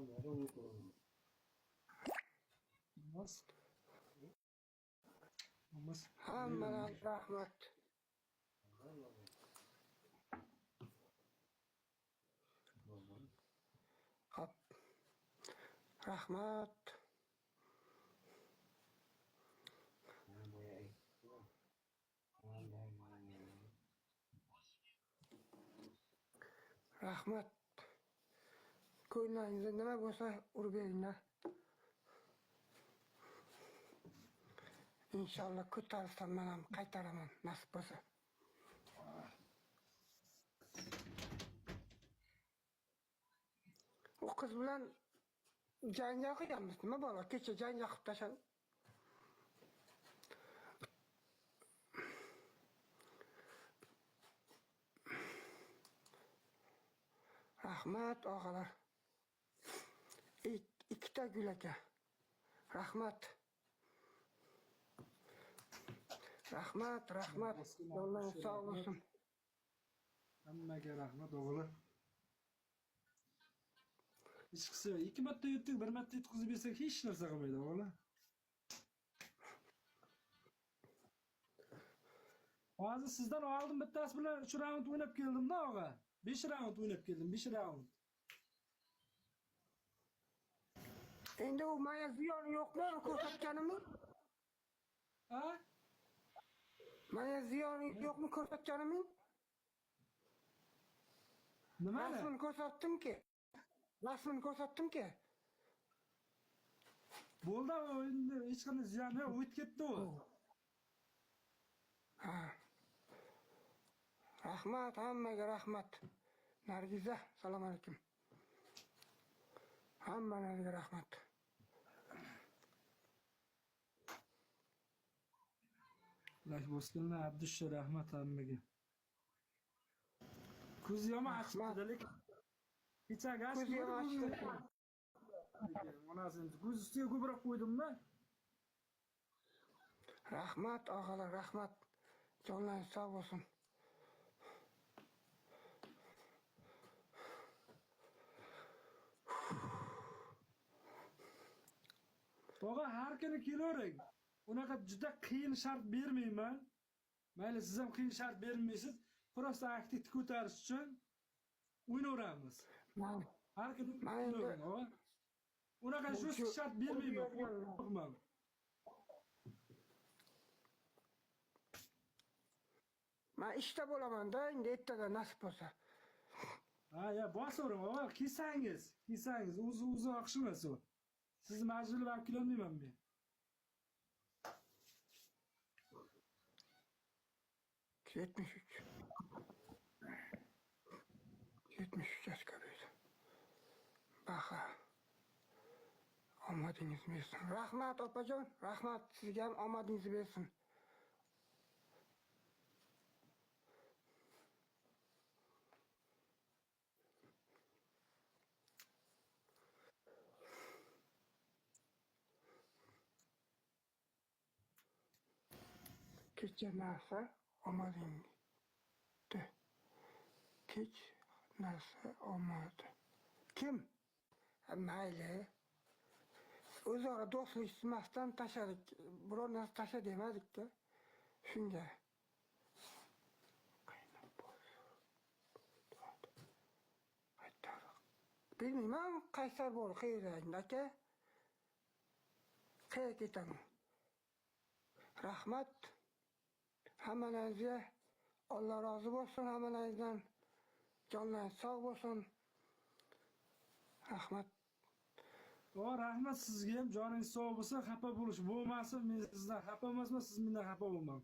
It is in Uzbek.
Assalomu alaykum. Olmaz. Olmaz. Hammadan rahmat. Hop. Rahmat. Rahmat. Ko'nglingizni nima bo'lsa urib beringlar. Inshaalloh ko'tarilsam men ham qaytaraman nasib bo'lsa. U qiz bilan janjal qilganmiz. Nima balo? Kecha janjal qilib tashladi. Rahmat og'alar. Ikkita gul aka. Rahmat. Rahmat, rahmat. Yollar sog' bo'lsin. Hammaga rahmat o'g'li. Hech qilsa ikki marta yutdik, bir marta yutqizib bersak hech narsa qilmaydi o'g'li. Hozir sizdan oldin bittasi bilan 3 raund o'ynab keldim-da og'a. 5 raund o'ynab keldim, 5 raund. Endi u menga ziyoni yo'qmi ko'rsatganimni? Ha? Menga ziyoni yo'qmi ko'rsatganimning? Nimani? Rasmini ko'rsatdimki. Rasmini ko'rsatdimki. Bo'ldi, u endi hech qanday ziyoni yo'q, o'tib ketdi u. Ha. Rahmat hammaga rahmat. Nargiza, assalomu alaykum. Hammalariga rahmat. Lak bosganlar Abdusha rahmat hammaga. Ko'zi yomon achibdi lekin kechagi Ko'zi yomon achibdi. Onasini ko'z ustiga ko'proq qo'ydimda. Rahmat og'alar, rahmat. Jonlaringiz sog' bo'lsin. Tog'a har kuni kelavering. Unaqa juda qiyin shart bermayman. Mayli siz ham qiyin shart bermaysiz. Prosta aktivni ko'tarish uchun o'ynayveramiz. Man Har kuni Mayli. o'ynayvering, og'a. Unaqa жесткий shart bermayman, qo'rqmang. Man ishda bo'laman-da, endi ertaga nasib bo'lsa. Ha, ya bosavering, og'a, kelsangiz, kelsangiz, o'zi o'zi yaxshi emas u. Sizni majburlab olib kelolmayman men. 73. 73 yoshga berdi. Baxa. Omadingiz bersin. Rahmat opajon, rahmat sizga ham omadingiz bersin. Kecha narsa omadingdi. Kech narsa olmadi. Kim? Ha, mayli. O'zaro do'stlik tutmasdan tashladik. Biror narsa tasha demadikda. Shunga. Qaynab Qaytar. Bilmayman, qaysar bor qayerda endi aka. Qayerga ketaman? Rahmat. Hammalaringizga Alloh rozi bo'lsin hammalaringizdan. Jonlaringiz sog' bo'lsin. Rahmat. Og'a, rahmat sizga ham, joningiz sog' bo'lsin, xafa bo'lish bo'lmasin. Men sizdan xafa emasman, siz mendan xafa bo'lmang.